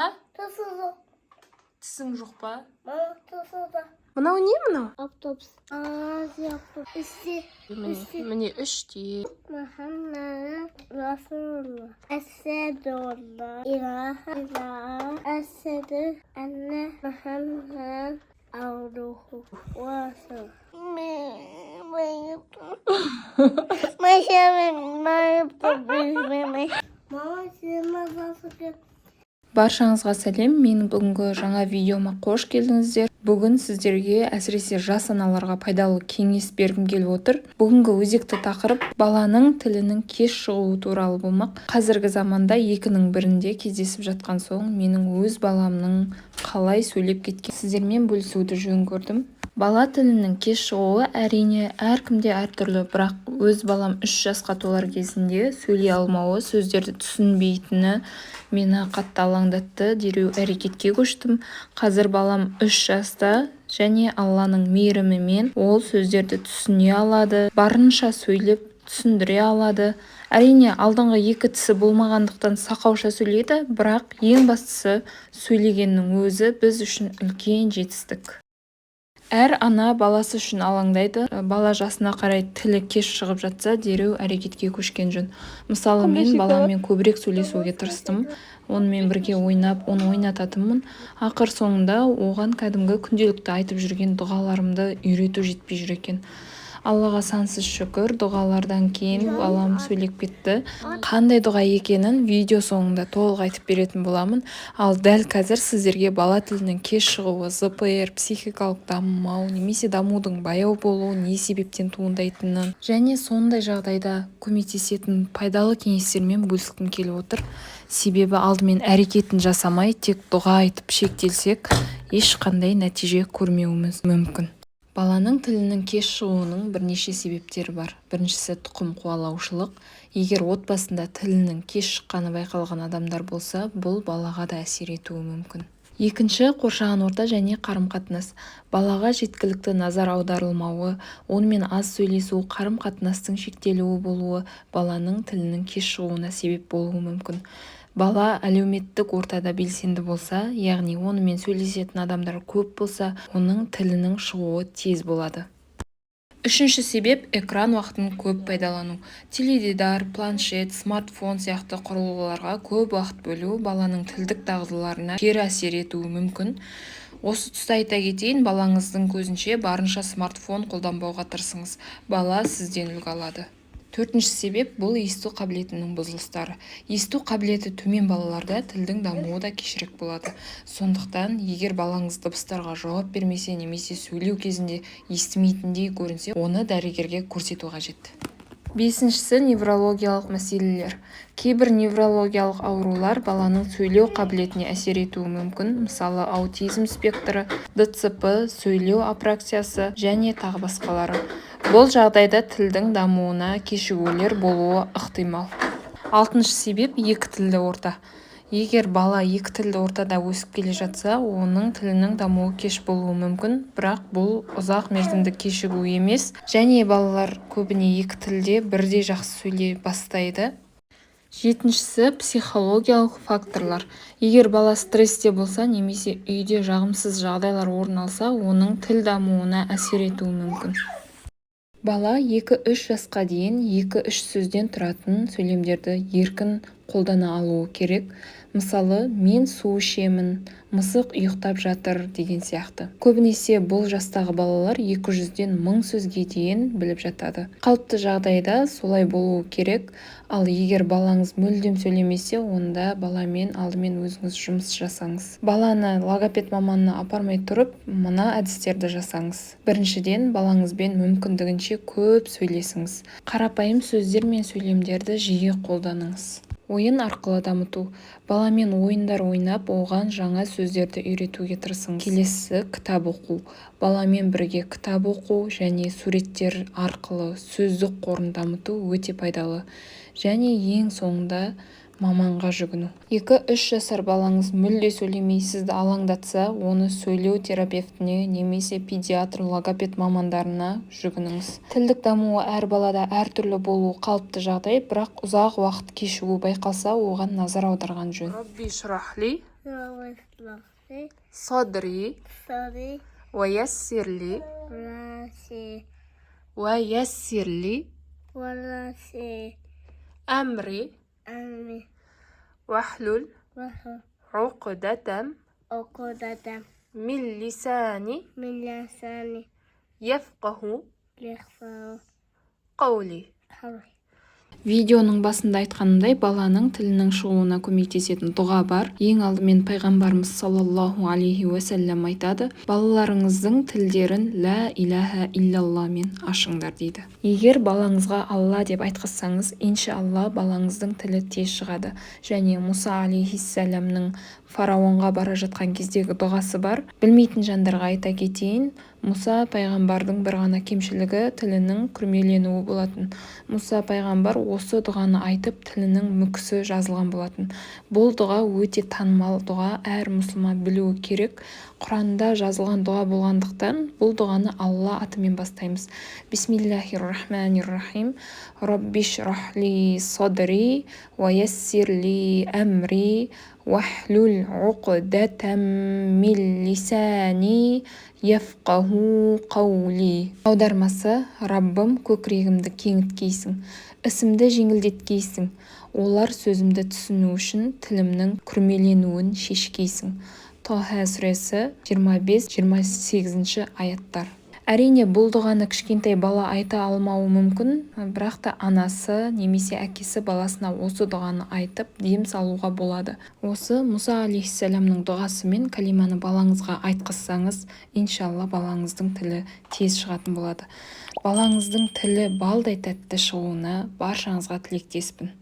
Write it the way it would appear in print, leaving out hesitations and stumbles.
А? Тісің жоқ па? Мынау не, мынау? Автобус. Азия автобус. Үсте. Міне, міне, үште. Muhammed Resulullah. Esedullah. İlahe illallah. Esedü enne Muhammed abduhu ve resulühü. Mama sen Баршаңызға сәлем! Менің бүгінгі жаңа видеома қош келдіңіздер! Бүгін сіздерге, әсіресе жас аналарға пайдалы кеңес бергім келіп отыр. Бүгінгі өзекті тақырып баланың тілінің кеш шығуы туралы болмақ. Қазіргі заманда екінің бірінде кездесіп жатқан соң, менің өз баламның қалай сөйлеп кеткен сіздермен бөлісуді жөн көрдім. Бала тілінің кеш шығуы, әрине, әркімде әртүрлі, бірақ өз балам 3 жасқа толар кезінде сөйлей алмауы, сөздерді түсінбейтіні мені қатты алаңдатты. Дереу әрекетке көштім. Қазір балам 3 жаста және Алланың мейірімімен ол сөздерді түсіне алады, барынша сөйлеп түсіндіре алады. Әрине, алдыңғы екі тісі болмағандықтан сақауша сөйлейді, бірақ ең бастысы сөйлегеннің өзі біз үшін үлкен жетістік. Әр ана баласы үшін алаңдайды. Бала жасына қарай тілі кеш шығып жатса, дереу әрекетке көшкен жөн. Мысалы, мен баламмен көбірек сөйлесуге тырыстым, онымен бірге ойнап, оны ойнататынмын. Ақыр соңында оған кәдімгі күнделікті айтып жүрген дұғаларымды үйрету жетпей жүр екен. Аллаға сансыз шүкір, дұғалардан кейін балам сөйлеп кетті. Қандай дұға екенін видео соңында толық айтып беретін боламын. Ал дәл қазір сіздерге бала тілінің кеш шығуы, ЗПР, психикалық дамымау немесе дамудың баяу болуы не себептен туындайтынын және сондай жағдайда көмектесетін пайдалы кеңестермен бөліскім келіп отыр. Себебі алдымен әрекетін жасамай, тек дұға айтып шектелсек, ешқандай нәтиже көрмеуіміз мүмкін. Баланың тілінің кеш шығуының бірнеше себептері бар. Біріншісі – тұқым қуалаушылық. Егер отбасында тілінің кеш шыққаны байқалған адамдар болса, бұл балаға да әсер етуі мүмкін. Екінші – қоршаған орта және қарым-қатынас. Балаға жеткілікті назар аударылмауы, онымен аз сөйлесу, қарым-қатынастың шектелуі болуы баланың тілінің кеш шығуына себеп болуы мүмкін. Бала әлеуметтік ортада белсенді болса, яғни онымен сөйлесетін адамдар көп болса, оның тілінің шығуы тез болады. Үшінші себеп – экран уақытын көп пайдалану. Теледидар, планшет, смартфон сияқты құрылғыларға көп уақыт бөлу баланың тілдік дағдыларына кері әсер етуі мүмкін. Осы тұста айта кетейін, балаңыздың көзінше барынша смартфон қолданбауға тырысыңыз. Бала сізден үлгі алады. Төртінші себеп – бұл есту қабілетінің бұзылыстары. Есту қабілеті төмен балаларда тілдің дамуы да кешірек болады. Сондықтан егер балаңыз дыбыстарға жауап бермесе немесе сөйлеу кезінде естімейтіндей көрінсе, оны дәрігерге көрсету қажет. Бесіншісі – неврологиялық мәселелер. Кейбір неврологиялық аурулар баланың сөйлеу қабілетіне әсер етуі мүмкін. Мысалы, аутизм спектрі, ДЦП, сөйлеу апраксиясы және тағы басқалары. Бұл жағдайда тілдің дамуына кешігулер болуы ықтимал. Алтыншы себеп – екі тілді орта. Егер бала екі тілді ортада өсіп келе жатса, оның тілінің дамуы кеш болуы мүмкін, бірақ бұл ұзақ мерзімді кешігу емес және балалар көбіне екі тілде бірдей жақсы сөйлей бастайды. Жетіншісі – психологиялық факторлар. Егер бала стрессте болса немесе үйде жағымсыз жағдайлар орын алса, оның тіл дамуына әсер етуі мүмкін. Бала 2-3 жасқа дейін 2-3 сөзден тұратын сөйлемдерді еркін қолдана алуы керек. Мысалы, «Мен су ішемін», «Мысық ұйықтап жатыр» деген сияқты. Көбінесе бұл жастағы балалар 200-ден 1000 сөзге дейін біліп жатады. Қалыпты жағдайда солай болуы керек. Ал егер балаңыз мүлдем сөйлемесе, онда баламен алдымен өзіңіз жұмыс жасаңыз. Баланы логопед маманына апармай тұрып, мына әдістерді жасаңыз. Біріншіден, балаңызбен мүмкіндігінше көп сөйлесіңіз. Қарапайым сөздер мен сөйлемдерді жиі қолданыңыз. Ойын арқылы дамыту. Баламен ойындар ойнап, оған жаңа сөздерді үйретуге тырысыңыз. Келесісі – кітап оқу. Баламен бірге кітап оқу және суреттер арқылы сөздік қорын дамыту өте пайдалы. Және ең соңында Маманға жүгіну. 2-3 жасар балаңыз мүлде сөйлемей, сізді алаңдатса, оны сөйлеу терапевтіне немесе педиатр, логопед мамандарына жүгініңіз. Тілдік дамуы әр балада әртүрлі болуы қалыпты жағдай, бірақ ұзақ уақыт кешігу байқалса, оған назар аударған жөн. رب اشرح لي صدري صدري ويسر لي راسي ويسر لي وراسي أمري أمي واحلل وحو عقدة عقدة من لساني من لساني يفقه يخفى قولي. قولي. Видеоның басында айтқанымдай, баланың тілінің шығуына көмектесетін дұға бар. Ең алдымен пайғамбарымыз саллаллаху алейхи уассалам айтады: «Балаларыңыздың тілдерін лә иләһә иллалламен ашыңдар», – дейді. Егер балаңызға «Алла» деп айтқызсаңыз, иншалла, балаңыздың тілі тез шығады. Және Мұса алейхиссаламның фараонға бара жатқан кездегі дұғасы бар. Білмейтін жандарға айта кетейін, Мұса пайғамбардың бір ғана кемшілігі тілінің күрмеленуі болатын. Мұса пайғамбар осы дұғаны айтып, тілінің мүкісі жазылған болатын. Бұл дұға өте танымал дұға, әр мұсылман білуі керек. Құранда жазылған дұға болғандықтан, бұл дұғаны Алла атымен бастаймыз. Бисмиллахи рахмани рахим. Раббишрах ли садри уаяссир ли әмри уахлул уқдатам мин лисани яфқаху қаули. Аудармасы: Раббым, көкірегімді кеңіткейсің, ісімді жеңілдеткейсің, олар сөзімді түсіну үшін тілімнің күрмеленуін шешкейсің. Тоха сүресі, 25-28 аяттар. Әрине, бұл дұғаны кішкентай бала айта алмауы мүмкін, бірақ та анасы немесе әкесі баласына осы дұғаны айтып, дем салуға болады. Осы Мұса алейхиссаламның дұғасымен кәлиманы балаңызға айтқызсаңыз, иншалла, балаңыздың тілі тез шығатын болады. Балаңыздың тілі балдай тәтті шығуына баршаңызға тілектеспін.